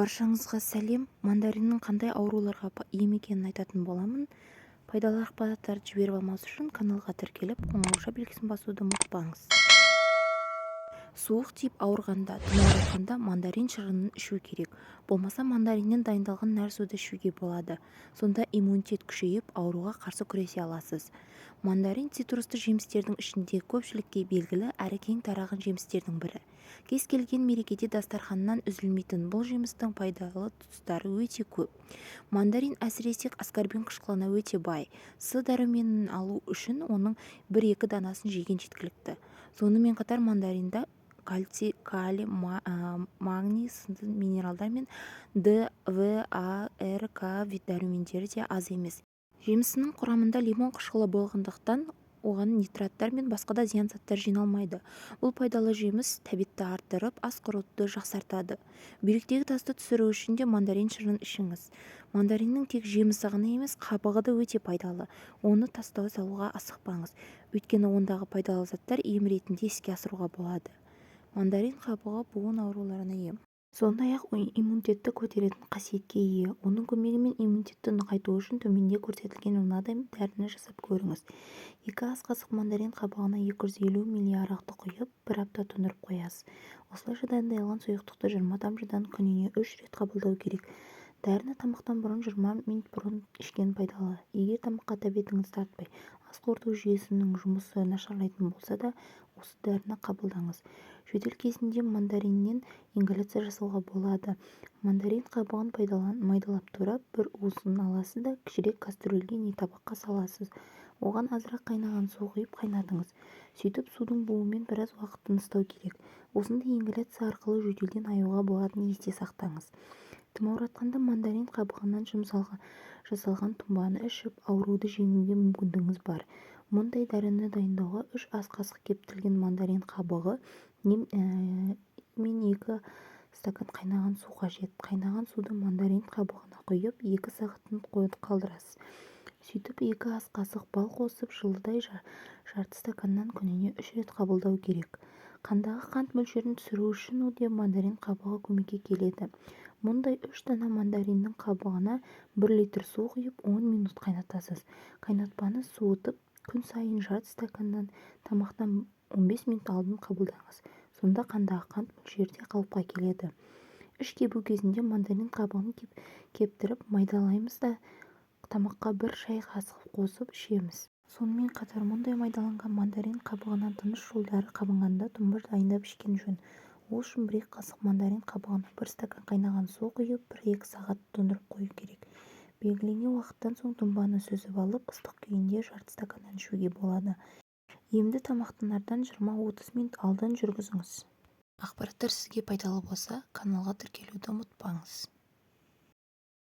Баршаңызға сәлем! Мандариннің қандай ауруларға ем екенін айтатын боламын. Пайдалы ақпараттарды жіберіп алмас үшін каналға тіркеліп, қоңыраушa белгісін басуды ұмытпаңыз. Суық тиіп ауырғанда, тұмауратқанда мандарин шырынын ішу керек. Болмаса мандариннен дайындалған нәр суды ішуге болады. Сонда иммунитет күшейіп, ауруға қарсы күресе аласыз. Мандарин цитрусты жемістердің ішінде көпшілікке белгілі әрі кең тараған жемістердің бірі. Кез келген мерекеде дастарханнан үзілмейтін бұл жемістің пайдалы тұстары өте көп. Мандарин әсіресе аскорбин қышқылына өте бай. С дәруменін алу үшін оның бір-екі данасын жеген жеткілікті. Сонымен қатар мандаринда кальций, калий, магний сынды минералдар мен Д, В, А, Р, К дәрумендері де аз емес. Жемісінің құрамында лимон қышқылы болғандықтан, оған нитраттар мен басқа да зиян заттар жиналмайды. Бұл пайдалы жеміс тәбетті арттырып, ас қорытуды жақсартады. Бүйректегі тасты түсіру үшін де мандарин шырынын ішіңіз. Мандариннің тек жемісі ғана емес, қабығы да өте пайдалы. Оны тастай салуға асықпаңыз. Өйткені ондағы пайдалы заттар ем ретінде іске асыруға болады. Мандарин қабығы буын ауруларына ем. Сондай-ақ иммунитетті көтеретін қасиетке ие. Оның көмегімен иммунитетті нығайту үшін төменде көрсетілген мынадай дәріні жасап көріңіз. 2 ас қасық мандарин қабығына 250 мл арақты құйып, бір апта тұндырып қоясыз. Осылайша дайындалған сұйықтықты 20 тамшыдан күніне 3 рет қабылдау керек. Дәріні тамақтан бұрын 20 минут бұрын ішкен пайдалы. Егер тамаққа тәбетіңіз тартпай, ас қорыту жүйесінің жұмысы нашарлайтын болса да, осы дәріні қабылдаңыз. Жөтел кезінде мандариннен ингаляция жасауға болады. Мандарин қабығын майдалап турап, бір уысын аласыз да кішірек кастрюльге не табаққа саласыз. Оған азырақ қайнаған су құйып қайнатыңыз. Сөйтіп судың буымен біраз уақыт тыныстау керек. Осындай ингаляция арқылы жөтелден аюға болатынын есте сақтаңыз. Тұмауратқанда мандарин қабығынан жасалған тұнбаны ішіп, ауруды жеңуге мүмкіндігіңіз бар. Мұндай дәріні дайындауға 3 ас қасық кептірілген мандарин қабығы мен 2 стакан қайнаған су қажет. Қайнаған суды мандарин қабығына құйып, 2 сағат қалдырасыз. Сөйтіп 2 ас қасық бал қосып, жылыдай жарты стаканнан күніне 3 рет қабылдау керек. Қандағы қант мөлшерін түсіру үшін де мандарин қабығы көмекке келеді. Мұндай 3 дана мандариннің қабығына 1 литр су құйып, 10 минут қайнатасыз. Қайнатпаны суытып, күн сайын жарты стаканнан тамақтан 15 минут алдын қабылдаңыз. Сонда қандағы қант мөлшері де қалыпқа келеді. Іш кебу кезінде мандарин қабығын кептіріп майдалаймыз да тамаққа 1 шай қасық қосып ішеміз. Сонымен қатар мұндай майдаланған мандарин қабығынан тыныс жолдары қабынғанда тұнба дайындап ішкен жөн. Ол үшін 1-2 қасық мандарин қабығына 1 стакан қайнаған су құйып, 1-2 сағат тоңдырып қою керек. Белгіленген уақыттан соң тұнбаны сүзіп алып, ыстық күйінде жарты стаканнан ішуге болады. Емді тамақтанардан 20-30 минут алдын жүргізіңіз. Ақпараттар сізге пайдалы болса, каналға тіркелуді ұмытпаңыз.